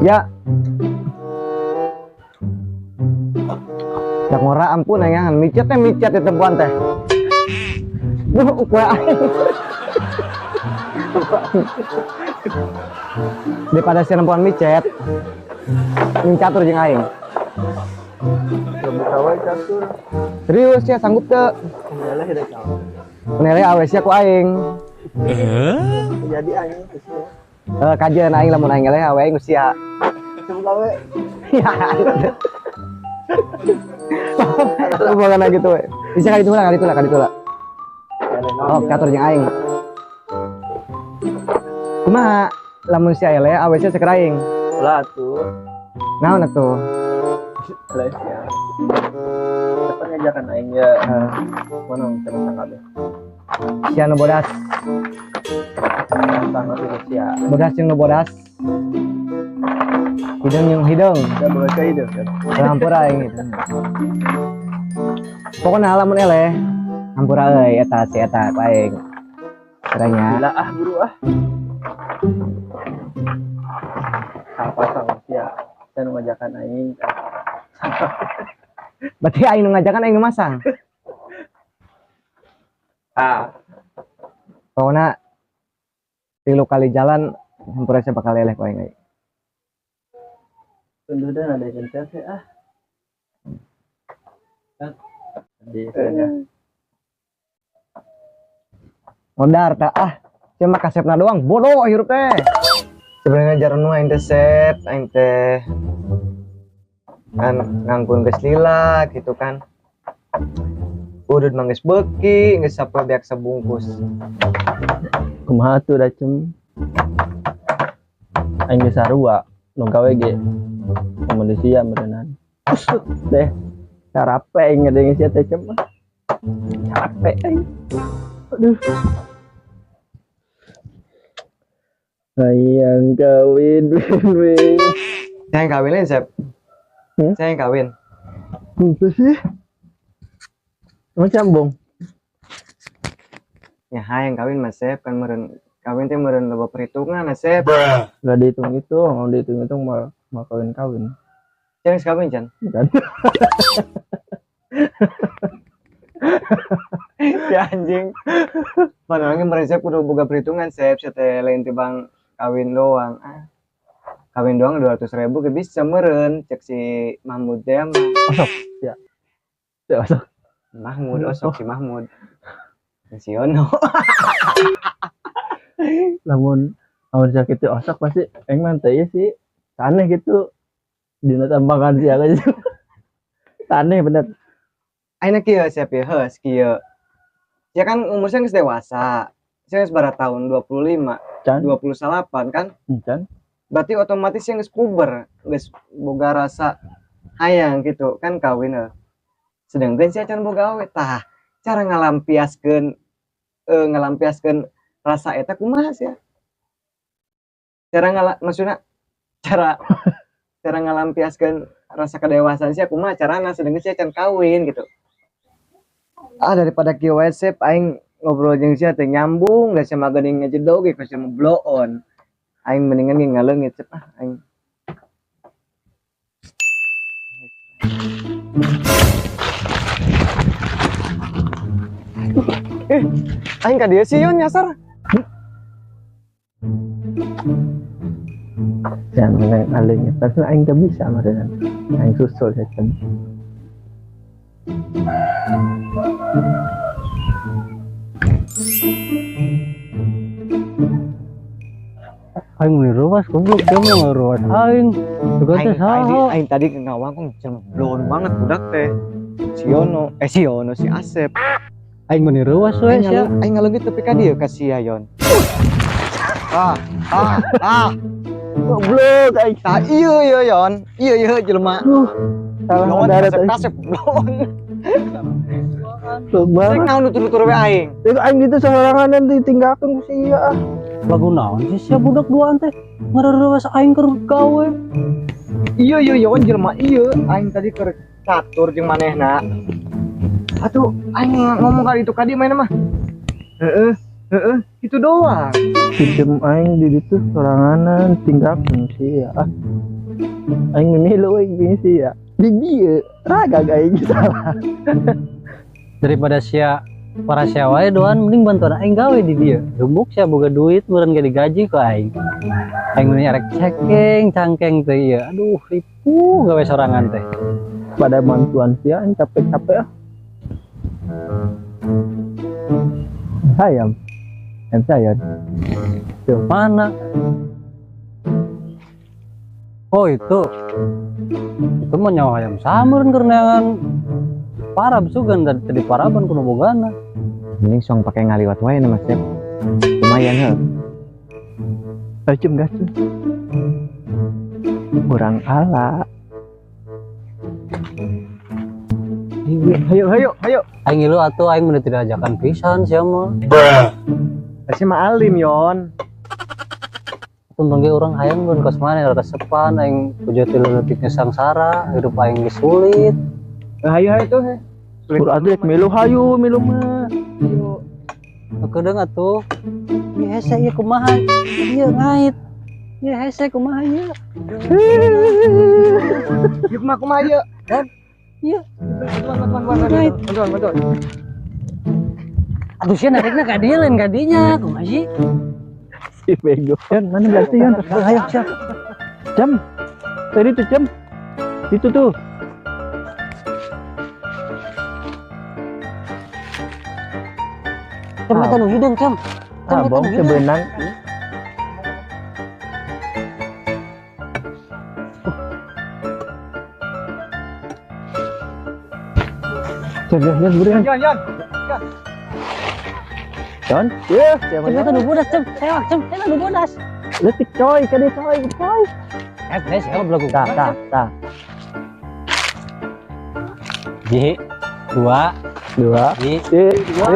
Ya. Dak ngora ampun aing micet teh micet di tempuan teh. Duh, kue aing. Daripada si nempuan micet, mincatur jeung aing. Buka wae catur. Serius ya sanggup teu? Eleh da catur. Eleh awe sia ku aing. Jadi aing geus. Heuh, kajeun aing lamun aing eleh awe aing sia. Coba we. Ya. Bukan gitu we. Bisa kali itu lah, kali itu lah. Oh, catur jeung aing. Kumaha lamun sia eleh awe sia seker aing? Ulah atuh. Naon atuh? Eleh sia. Kapan ngajakan aing ya? Mana bisa kabeh. Sia nu bodas. Sama itu sia. Bodas jeung nu bodas. Hideung jeung hideung. Da bodas ka hideung. Hampura aing gitu. Pokona lamun eleh hampura euy eta si eta ku aing. Caranya. Gila ah buru ah. Pasang sia. Sia nu ngajakan aing. Berarti aing nu ngajakan aing nu masang. Ah. Pokona 3 kali jalan hampura sia bakal eleh ku aing euy. Tunduh dah ada jentel sih ah. Di sana. Modar tak ah. Cuma kasepna doang bodoh hirup teh. Sebenarnya jarang aing teh sep, aing teh kan ngangkun geus lila gitu kan. Udud mah geus beuki, geus sapoe beak sabungkus. Kumaha tuh racun? Aing geus sarua, nu gawe ge manusia meureunan. Usut deh. Carape aing ngadenge sia teh cem. Capek aing. Aduh. Hayang kawin, win, win. Saya yang kawin lain, Sep. Hmm? Saya yang kawin. Apa sih? Macam bong. Ya, hayang kawin Mas Sep kan meureun kawin teh meureun loba perhitungan, Mas Sep. Enggak dihitung-hitung, kalau dihitung-hitung mau kawin-kawin. Jangan kawin, Chan. Kan. Ya anjing. Mana lagi meureun Sep kudu boga perhitungan, Sep, sia teh lain tibang kawin doang. Ah. Kawin doang 200.000 ge bisa meureun cek si Mahmud teh mah. Osok, ya. Ya osok. Mahmud osok si Mahmud. Si Yono. Lamun lamun sakit teh osok pasti aing mah teh sih. Aneh gitu. Dina tambangan sia aja. Aneh bener. Ayeuna kieu siap ya, heus kieu. Ya kan umurnya geus dewasa. Sia geus bara tahun 25, Can. 28 kan? Can. Berarti otomatis yang geus puber, geus boga rasa hayang gitu kan kawin heuh. Sedangkan sia can boga awe tah, cara ngalampiaskeun rasa eta kumaha sia? Cara maksudna cara ngalampiaskeun rasa kedewasaan sia kumaha carana sedangkan sia can kawin gitu. Ah daripada kieu wae Sep aing ngobrol jeung sia teh nyambung da sia mah geuning ngejedog ge sia mah blow on. Aing mendingan ge ngaleungit Sep ah aing. Aing ka dieu sih Yon nyasar. Jangan menang alungnya, pasti aing teu bisa meureun. Aing susul saja. Aing meni ruas goblok dia mah ruas aing. Juga teh saha? Aing tadi ngawangkong jemblon banget budak teh. Si Yono, si Yono si Asep. Aing meni ruas we sia. Aing ngaleungit tepi ka dieu ka si Ayon. Ah, ah, ah. Goblok aing. Tah ieu ieu Yon. Ieu ieu jelema. Salah Bloon, darat, kasep, aing. kasep, bloon. Goblok banget. Rek naon nutur-nutur we aing. Itu aing gitu sorangan ditinggalkeun ku sia ah. Lagu naon sih sia budak duaan teh ngareureus aing keur gawe. Iya iya Yon jelema ieu aing tadi keur catur jeung manehna. Atuh aing ngomong kali itu ka dieu manehna mah. Heeh, heeh, itu doang. Sistem aing di ditu soranganan tinggalkeun sia. Aing milu euy gini sia. Di dieu ragag aing salah. Daripada sia para sia wae doan mending bantuan aing gawe di dieu. Dumbuk sia boga duit meureun ge digaji ku aing. Aing mending arek cekeng cangkeng teh ieu. Aduh, ripuh gawe sorangan teh. Pada bantuan sia aing capek-capek ah. Hayam. Hayam saya. Tuh. Mana? Oh itu. Itu mah nyawa hayam sameureun keur neangan parab sugan dari tadi paraban kuno bogana. Mending song pakai ngaliwat wae na Mas Cep. Lumayan heuh. Ayo cem gas. Kurang ala. Hayo hayo hayo. Aing ngilu atuh aing mun tidak ajakan pisan sia mah. Pasti mah alim Yon. Untung ge urang hayang mun kos maneh resepan aing puja ti leutiknya sangsara, hidup aing geus sulit. Hayo hayo tuh. Kurang atuh milu hayu milu mah. Ayo. Kedeung atuh. Ieu hese ieu kumaha? Ieu ngait. Ieu hese kumaha ieu? Ieu kumaha kumaha ieu? Kan? Ieu. Bantuan bantuan bantuan bantuan. Aduh sia narikna ka dieu lain ka dinya, kumaha sih? Si bego. Yon, mana berarti Yon? Ayo siap. Jam. Tadi tuh jam. Itu tuh. Cem eta nu hideung, Cem. Ah, bong sebenang. Cem, Yon, buruan. Yon Yon. Yon, ya, siapa Cem eta nu bodas, Cem. Sewak, Cem. Eta nu bodas. Letik coy, kade coy, coy. Eh, siapa belagu? Tah, tah, tah. Ji, dua, Dua, ji, tiga, dua.